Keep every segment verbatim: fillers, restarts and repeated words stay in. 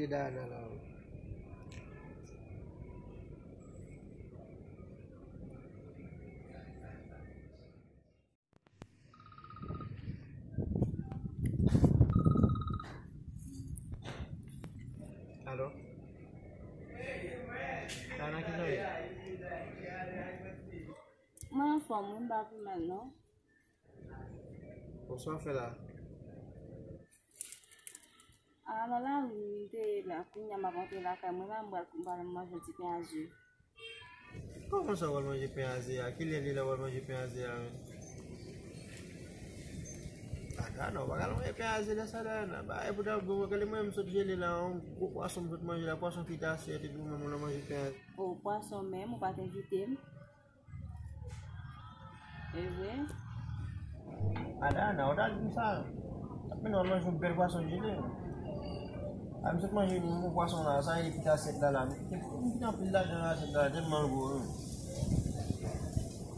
Dana la. Alo? Dana, kijan w ye? Mwen anfòm, wi, m pa pi mal, non. Bon, sa w fè la? A, nan lari m te ye la, kounye a m ap rantre lakay mwen la, m pral, m pral manje yon ti pen a ze. Kòman sa w pral manje pen a ze a? Kilè li la w pral manje pen a ze a menm? A, Dana, w pa ka al manje pen a ze lè sa, Dana. Ba, e pou ta bon, gade mwen, m sot jele la, yon gwo pwason m sot manje la, pwason ki t asyèt, epi ou menm w al manje pen a ze. O, pwason menm, ou pa t envite m. E vre? A, Dana, ou ta di m sa. Sa fè nou al manje yon bèl pwason jele. A, m sot manje yon pwason la, sa e ki t asyèt la la. M kite, m kite anpil lajan nan asyèt la, tèlman l gwo, wi.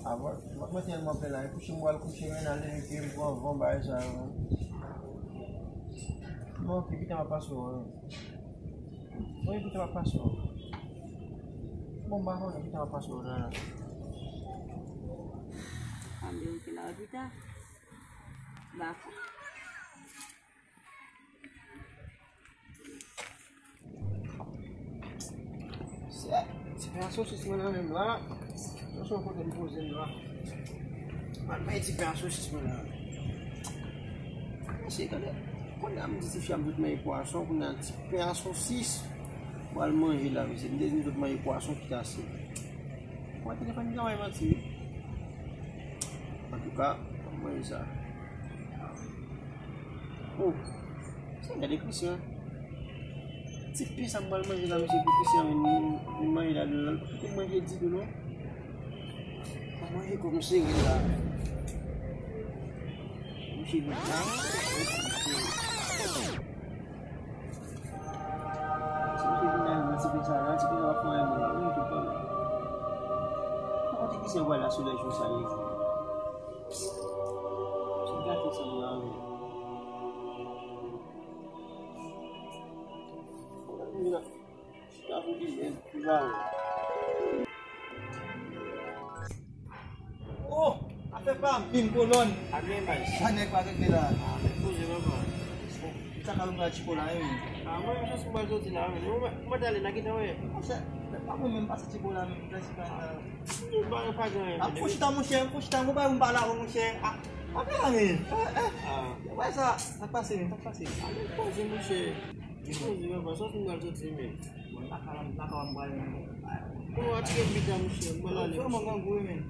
A, mwen, mwen tèlman plen la, e kouche m pral kouche, men al leve pye m pran van bagay sa yo. Mwen, oke, pita m ap pase w, wi. Mwen, pita m ap pase w. Bon, m pa konnen, pita m ap pase w la. Anben, oke, la, pita. Dakò. Sè, ti pen a sosis mwen nan men m la. Yon sèl kote m poze m la. Mwen bay ti pen a sosis mwen nan men m. Mesye, tande. Kounye a m di ti fi a m sot manje pwason, kounye a ti pen a sosis. Mwen al manje la, mesye. M te di m sot manje pwason ki t ase. Mwen telefòn m travay manti, wi. Antouka, mwen manje sa. Oh, sa gade Christian. Ti pen sa m pral manje la, mesye, pou Christian vin, vin manje ladan l la. L pa kite m manje ditou, non. Mwen manje kòm serye la. Misye vin la. Si misye vin la, nan ti pen sa la, ti pen sa va fè anyen bon la, wi, tout bagay. Mwen konte Christian pral la sou lè jou sa ye. Ti gate sa m la, wi. Oh, afè pa m, vin kolòn. Amen, baz. Sa nèg pa regle la. Amen, poze, papa. Ou ta ka louvri a Tchiko la, wi. Ah, mwen, mwen, jis mwen soti la, wi. Mwen, mwen, mwen, ale, nan ki tan, wi. Monchè, pa mwen menm, pase Tchiko la, menm, prèske pa. Mwen, pa, pa gen anyen. Ah, fò chita, monchè, fò chita, mwen, pa yon pale avè w, monchè. Ah, pa gen anyen. Eh, eh. Ah. Wè sa, sa k pase, menm, sa k pase. Amen, poze, monchè. Poze, papa, sòti m pral soti, men. Bon, lakay la, lakay la, m pral. Bon, atire m pita, monchè, m pral ale, monchè. Vrèman grangou, wi, men.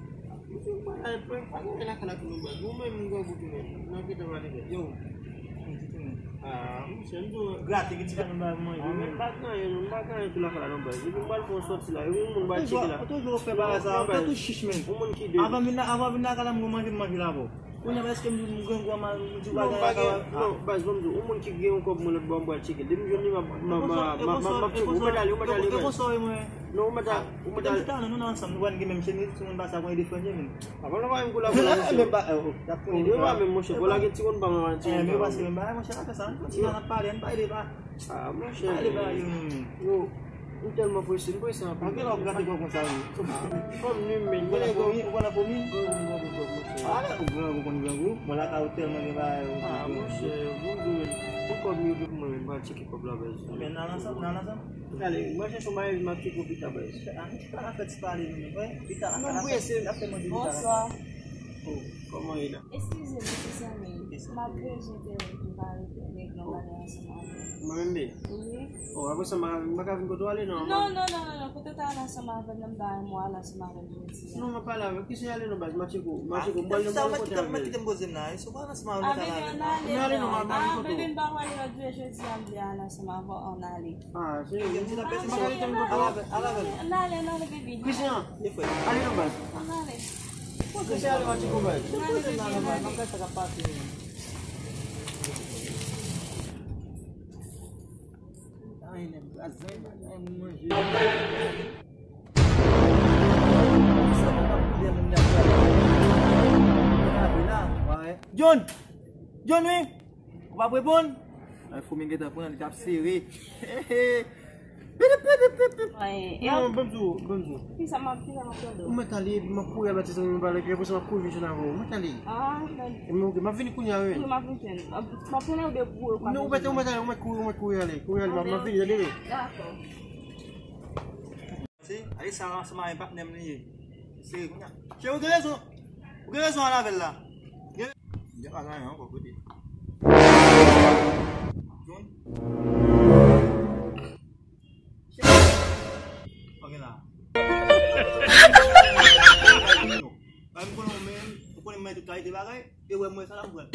Monchè, m pral ale, pa, pa gen lakay la tou non, baz. Ou menm, m grangou tou, men. Nan ki tan pale, men. Yo, m di tou, men. Ah, monchè, m di w. Grate, ki ti gate m ba manje, men. M pa gen anyen, non, m pa gen anyen tou lakay la non, baz. Epi m pral fè yon sòti la, epi yon moun pral tcheke la. Ou toujou fè bagay sa, ou fè tou chich, men. Yon moun ki de. Avan vin la, avan vin lakay la, m gon manje, m manje la, bro. Kounye a, èske m, m grangou a mal, m di w pa gen anyen. Non, baz, ban m di w, yon moun ki gen yon kòb mwen lòt bò, m pral tcheke l. Depi m jwenn li, m ap, m ap, m ap, m ap, m ap tcheke. Ou mèt ale, ou mèt ale, baz. E konsa w ye mwen. Non, ou mèt ale, ou mèt ale. Kite m chita, non, nou nan ansanm, nou pa gen menm chemiz, si moun pase ak yon defanje, men. Avan nou pa menm kou la, kou la, mesye. Yo pa menm, monchè, kou la gen ti moun pa menm an ti moun. Eh, men pase menm bagay, monchè, pa fè sa, nou kontinye, n ap pale, n pa ede pa. Ah, monchè. Pale bagay yo, non, men. Yo, m tèlman prese, m prese anpil. Anpil w ap gate kò konsa, wi. Fò m ni men. Ou konn fomi? Ou konn fomi? Ou konn grangou, ou konn grangou. Bon, lakay ou tèlman gen bagay, ou. Ah, monchè, bon, bon, men. Pou kòb m yo pou mwen, men, m pral tcheke kòb la, baz. Men, n al ansanm, n al ansanm. Ale, mwen chèche yon bagay, m ap tcheke w pita, baz. Ah, nou chita la fè ti pale, nou, wi. Pita la, n ap fè manje pita la. Bonswa. Oh, kòman ye la? Eskize m, mezanmi. M ap bezwen te wè pou m pa rete nèg nan bagay ansanm avè m. Mwen menm, men. Wi. Oh, apre sa, m pa, m pa ka vin kote w ale, non? Non, non, non, non, non. Kote w ta ale ansanm avè m nan, m ta renmen w ale ansanm avè m jodi a. Non, m ap pale avè w. Kisa y ale non, baz? Matcheko, Matcheko, m pral nan kote avè l. Kite m poze m nan, e sou pral ansanm avè m, m ale non, m ap vin kote w. Ah, bebe, m pa pale lòt jou, jodi a, m vle ale ansanm avè w, ann ale. Ah, se yo. Ann ale, ann ale, bebe. Christian, ale non, baz. Ann ale. Christian, ale, Matcheko, baz. Ann ale, bebe. John! John, wi! Ou p ap reponn? Ay, foumi gentan pran, li t ap sere. Pidi, pidi, pidi. Ay, e Non, ban m di w, ban m di w. Kisa m ap, kisa m ap tande? Ou mèt ale, epi m ap kouri al ba ti zanmi m pale, epi apre sa m ap kouri vin jwenn avè w. Ou mèt ale. Ah, men E mwen, ok, m ap vini kounye a, wi. Wi, m ap vin jwenn. M ap, m ap jwenn ou de pou ou. Non, ou mèt, ou mèt ale, ou mèt kouri, ou mèt kouri ale. Kouri ale, m ap, m ap vini, tande, wi. Dakò. Se, ale sa ansanm avèk patnè m li ye. Se, kounye a. Cheri, ou gen rezon. Ou gen rezon al avè l la. Gen, gen pa gen ankò kote. Jwenn. Ok la. Bay m konnen w menm, ou konnen mwen tout kalite bagay, e wè mwen sa la m pran.